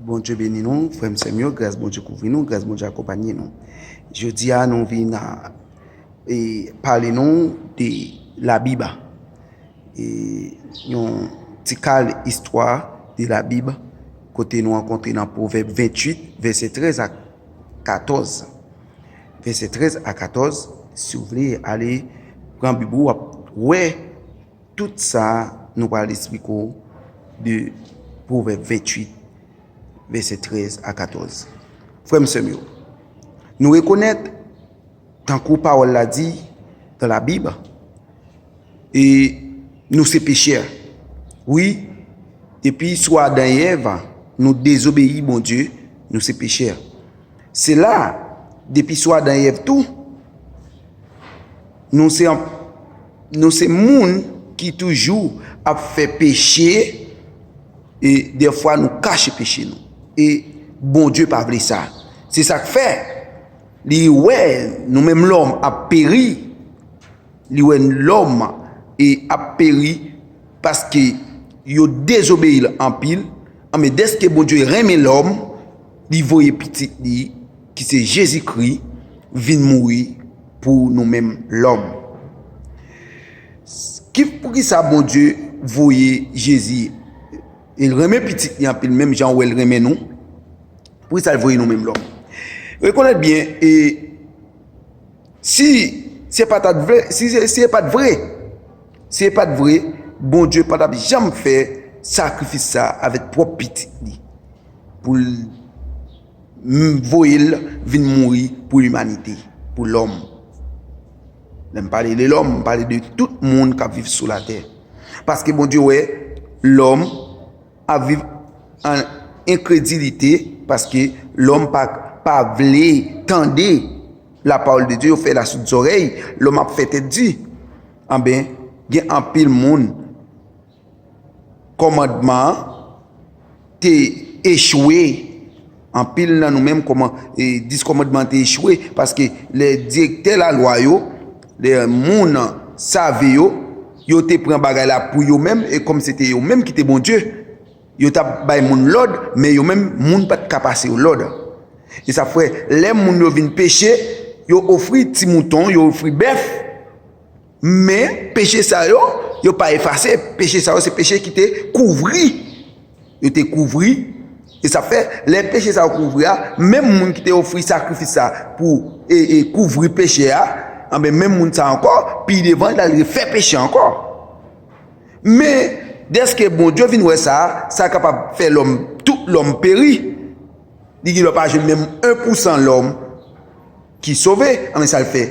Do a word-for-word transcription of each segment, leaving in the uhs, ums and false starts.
Bondye beni nou, frè m, sè m yo, gras Bondye kouvri nou, gras Bondye akonpanye nou. Jodi a, nou vin a, e, pale nou de Labib. E, yon ti kal istwa de Labib, kote nou rankontre nan Pwovèb venntuit, vèsè trèz a katòz. Vèsè trèz a katòz, si w vle ale pran Bib ou, w ap wè tout sa nou pral esplike w de Pwovèb venntuit, vèsè trèz a katòz. Frè m, sè m yo, nou rekonèt, tankou pawòl la di nan Labib, e nou se pechè. Wi, depi sou Adan e Èv, nou dezobeyi Bondye, nou se pechè. Se la, depi sou Adan e Èv tou, nou se, nou se moun ki toujou ap fè peche, e dèfwa nou kache peche nou. E Bondye pa vle sa. Se sa k fè li wè nou menm lòm ap peri, li wè lòm e ap peri paske yo dezobeyi l anpil. Anben, dèske Bondye renmen lòm, li voye pitit li, ki se Jezikri, vin mouri pou nou menm lòm. Ki, poukisa Bondye voye Jezi? E l renmen pitit li anpil, menm jan w wè l renmen nou. Poukisa l voye nou menm lòm? Rekonèt byen, e si se pa t vre, si se, si se pa t vre, si se pa t vre, Bondye pa t ap janm fè sakrifis sa avèk pwòp pitit li pou l m-, voye l vin mouri pou limanite, pou lòm. Lè m pale de lòm, m pale de tout moun k ap viv sou latè. Paske Bondye wè lòm ap viv an enkredilite, paske lòm pa, pa vle tande lapawòl de Dye, yo fè l a soud zòrèy, lòm ap fè tèt di. Anben, gen anpil moun kòmandman an te echwe. Anpil nan nou menm, kòman, e, dis kòmandman an te echwe, paske lè direktè lalwa yo, lè moun save yo, yo te pran bagay la pou yo menm, e kòm se te yo menm ki te Bondye, yo t ap bay moun lòd, men yo menm, moun pa t ka pase yo lòd. E sa fè, lè moun yo vin peche, yo ofri ti mouton, yo ofri bèf, men peche sa yo, yo pa efase. Peche sa yo, se peche ki te kouvri. Yo te kouvri. E sa fè, lè peche sa yo kouvri a, menm moun ki te ofri sakrifis sa pou, e, e, kouvri peche a, anben, menm moun sa ankò, pi devan, l al refè peche ankò. Men, dèske Bondye vin wè sa, sa kapab fè lòm, tout lòm peri. Li gen dwa pa jwenn menm en pousan lòm ki sove, anben sa l fè?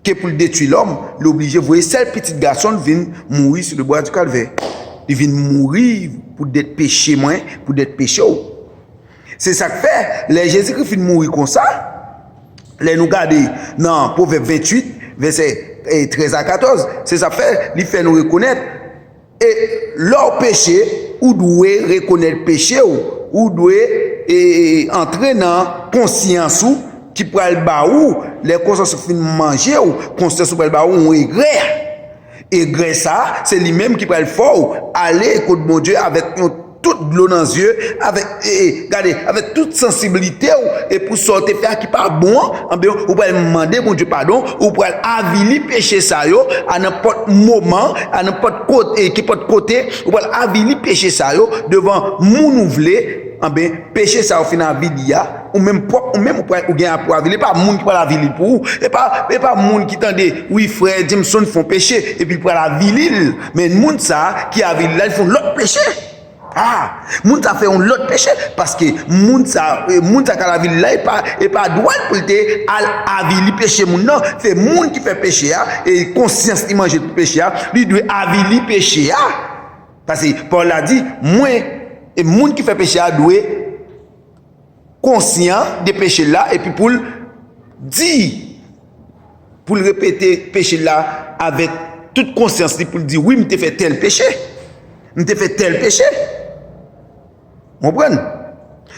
Ke pou l detwi lòm, li oblije voye sèl pitit gason l vin mouri sou le bwa di kalvè. Li vin mouri pou dèt peche mwen, pou dèt peche w. Se sa k fè, lè Jezikri fin mouri konsa, lè nou gade nan Pwovèb venntuit, vèsè, e, trèz a katòz, se sa k fè, li fè nou rekonèt, e lè w peche, ou dwe rekonèt peche w, ou dwe, e, e, antre nan konsyans ou ki pral ba ou, lè konsyans ou fin manje w, konsyans ou pral ba ou yon egrè. Egrè sa, se li menm ki pral fè w ale kot Bondye avèk yon tout dlo nan zye, avèk, e, e, gade, avèk tout sansiblite w, e pou sa w te fè a ki pa bon an, anben, ou pral mande Bondye padon, ou pral avili peche sa yo, a nenpòt moman, a nenpòt kote, e, kenpòt kote, ou pral avili peche sa yo devan moun ou vle, anben, peche sa yo fin avili a, ou menm pwòp, ou menm ou pral, ou gen pou avili, e pa moun ki pral avili l pou ou, e pa, e pa moun ki tande, wi, frè Jameson fè yon peche, epi l pral avili l, men moun sa ki avili la, li fè yon lòt peche. Ah, moun sa fè yon lòt peche, paske moun sa, e, moun sa k al avili la, e pa, e pa dwa l pou l te al avili peche moun nan. Se moun ki fè peche a, e konsyans li manje pou peche a, li dwe avili peche a. Paske pawòl la di, mwen, e moun ki fè peche a dwe konsyan de peche l la, epi pou l di, pou l repete peche l la avèk tout konsyans li, pou l di, wi, m te fè tèl peche. M te fè tèl peche. Konprann?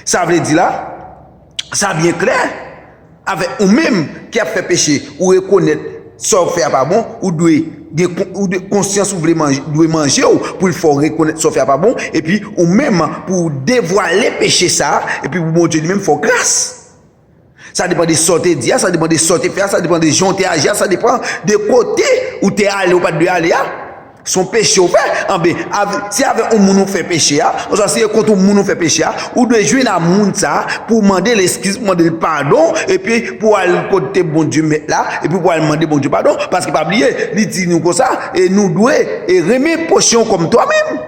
Sa vle di la, sa byen klè. Avèk ou menm ki ap fè peche, ou rekonèt sa w fè a pa bon, ou dwe gen kon- ou de- konsyans ou vle manje, dwe manje w, pou l fè w rekonèt sa w fè a pa bon, epi ou menm pou w devwale peche sa a, epi pou Bondye li menm fè w gras. Sa depann de sa w te di a, sa depann de sa w te fè a, sa depann de jan w te aji a, sa depann de kote ou te ale ou pa t dwe ale a. Se yon peche w fè, anben, avè- si avèk yon moun ou fè peche a, oswa si e kont yon moun ou fè peche a, ou dwe jwenn a moun sa a pou w mande l eskiz, pou w mande l padon, epi pou w al kote Bondye mèt la, epi pou w al mande Bondye padon, paske pa bliye, li di nou konsa, e nou dwe e renmen pwochen w kòm twa menm.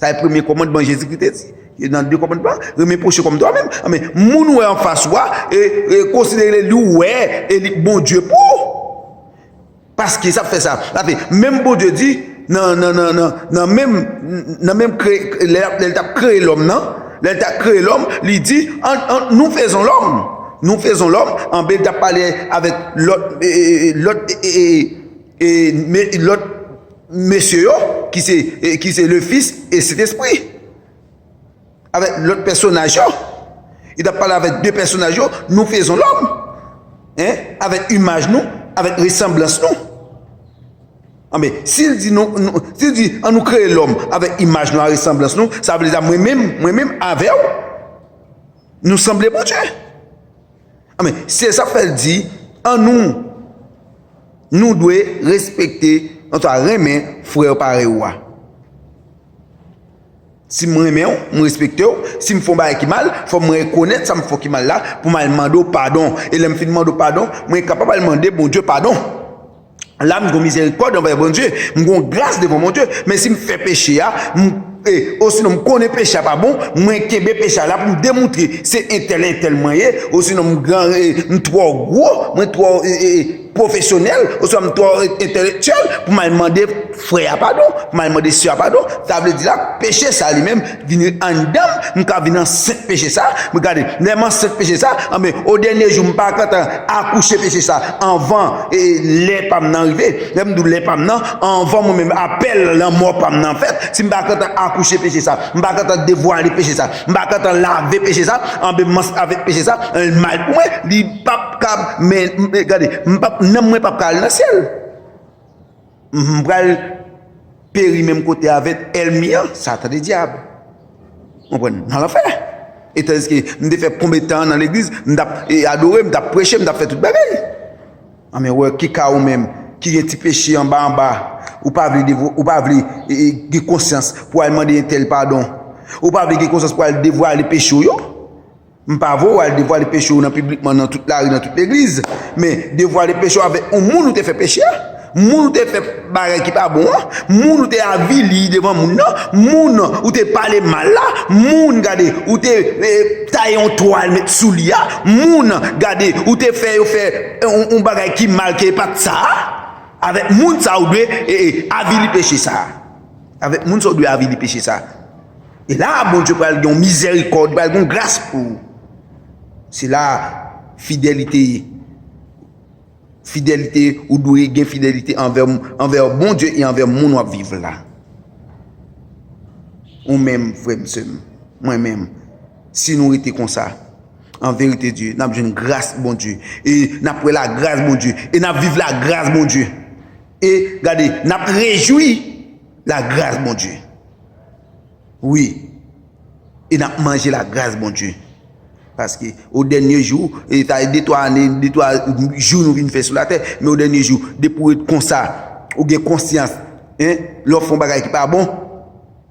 Sa e premye kòmandman Jezikri te di. E nan de kòmandman, renmen pwochen kòm twa menm. Anben, moun ou wè anfas ou a, e, e konsidere li ou wè, e li Bondye pou ou. Paske sa fè sa. Sa fè, menm Bondye di, nan, nan, nan, nan, nan menm, nan menm kre, lè, lè l t ap kreye lòm nan, lè l t ap kreye lòm, li di, en, en, nous faisons l'homme. Nous faisons l'homme, anben, li t ap pale avèk lòt, e, e, e, lòt, e, e, e, e, me- lòt mesye yo, ki se, e, ki se le Fis e Sentespri. Avèk lòt pèsonaj yo. Li t ap pale avèk de pèsonaj yo, nous faisons l'homme. Hein? Avèk imaj nou, avèk resanblans nou. Anben, si l di nou, nou si l di, an nou kreye lòm avèk imaj nou, a resanblans nou, sa vle di mwen menm, mwen menm avè w, nou sanble Bondye. Anben, se sa k fè l di, an nou, nou dwe respekte, antwa renmen frè parèy ou a. Si m renmen w, m respekte w, si m fè yon bagay ki mal, fò m rekonèt sa m fè w ki mal la, pou m al mande w padon. E lè m fin mande w padon, mwen kapab al mande Bondye padon. La, m gon mizèrikòd anvè Bondye, m gon gras devan Bondye. Men si m fè peche a, m, e, osinon m konnen peche a pa bon, mwen kenbe peche a la pou m demontre se entèl, entèl mwen ye, osinon m gran, e, m twò gwo, mwen twò, e, e, pwofesyonèl, oswa m twò entèlektyèl pou m al mande frè a padon, pou m al mande sè a padon. Sa vle di la, peche sa li menm vin anndan m, m ka vin ansent peche sa. Men gade, lè m ansent peche sa, anben, o dènye jou, m pa gentan akouche peche sa anvan, e, lè pa m nan rive. Lè m di w lè pa m nan, anvan mwen menm apèl lanmò pa m nan fèt, si m pa gentan akouche peche sa, m pa gentan devwale peche sa, m pa gentan lave peche sa, anben, m ansent avèk peche sa, l mal pou mwen, li p ap ka, men, men, gade, m p ap, nanm mwen p ap ka al nan syèl. M pral peri menm kote avèk ènmi an, Satan de dyab. Ou konprann? Nan lanfè. E tandiske m te fè konbyen tan nan legliz, m t ap, e, adore, m t ap preche, m t ap fè tout bagay. Anben, wè, ki ka ou menm, ki gen ti peche anba anba, ou pa vle devo- ou pa vle, e, e, gen konsyans pou al mande entèl padon. Ou pa vle gen konsyans pou al devwale peche w yo. M pa voye w al devwale peche w nan piblikman, nan tout lari, nan tout legliz. Men devwale peche w avèk yon moun ou te fè peche a. Moun ou te fè bagay ki pa bon an. Moun ou te avili devan moun nan. Moun ou te pale mal la. Moun, gade, ou te, e, taye yon twal met sou li a. Moun, gade, ou te fè yo fè yon, yon bagay ki mal ke e pa t sa a. Avèk moun sa ou dwe, e, e, avili peche sa a. Avèk moun sa ou dwe avili peche sa a. E la, Bondye pral gen yon mizèrikòd, pral gen yon gras pou ou. Se la fidelite ye. Fidelite, ou dwe gen fidelite anvè, anvè Bondye e anvè moun w ap viv la. Ou menm, frè m, sè m, mwen menm, si nou rete konsa, an verite Dye, n ap jwenn gras Bondye, e n ap wè lagras Bondye, e n ap viv lagras Bondye. E gade, n ap rejwi lagras Bondye. Wi. E n ap manje lagras Bondye. Paske o dènye jou, e ta de twa ane, de twa jou nou vin fè sou latè, men o dènye jou, depi w ret konsa, ou gen konsyans, en, lè w fè yon bagay ki pa bon,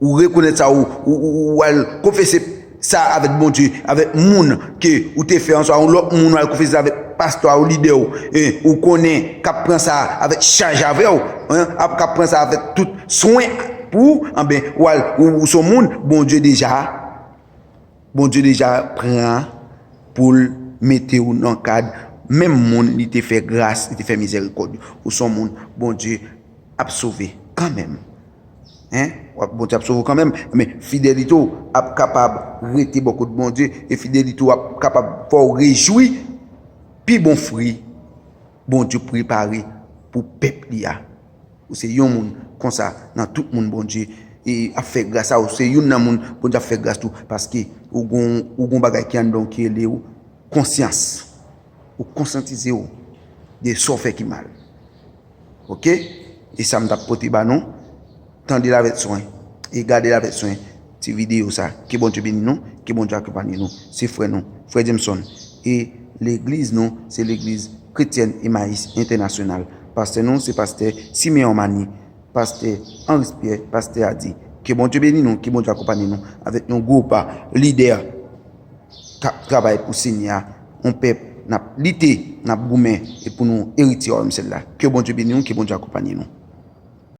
ou rekonèt sa, ou, ou, ou, ou al konfese sa avèk Bondye, avèk moun ke ou te fè an, swa yon lòt moun, ou al konfese sa avèk pastè a, ou lidè w, e, ou konnen k ap pran sa avèk chaj avè w, en, ap, k ap pran sa avèk tout swen pou ou, anben, ou al, ou, ou se yon moun, Bondye deja, Bondye deja pran pou l mete w nan kad menm moun li te fè gras, li te fè mizèrikòd. Ou se yon moun, Bondye ap sove kanmenm. En? W ap, Bondye ap sove w kanmenm. Men fidelite w ap kapab rete bò kot Bondye. E fidelite w ap kapab fè w rejwi pi bon fwi Bondye prepare pou pèp li a. Ou se yon moun konsa nan tout moun Bondye e ap fè gras a. Ou se youn nan moun Bondye ap fè gras tou. Paske ou gon, ou gon bagay ki anndan w ki rele w konsyans. Ou konsyantize w de sa w fè ki mal. Oke? E sa m t ap pote ba nou, tande l avèk swen, e gade l avèk swen ti videyo sa. Ke Bondye beni nou, ke Bondye akonpanye nou. Se frè nou, frè Jameson. E legliz nou, se legliz Kretyèn Emayis Entènasyonal. Pastè nou, se pastè Simeon Mani, pastè Henri Pierre, pastè Adi. Ke Bondye beni nou, ke Bondye akonpanye nou avèk yon gwo pa lidè k ap travay pou Senyè a, yon pèp n ap lite, n ap goumen, e pou nou eritye wayòm syèl la. Ke Bondye beni nou, ke Bondye akonpanye nou.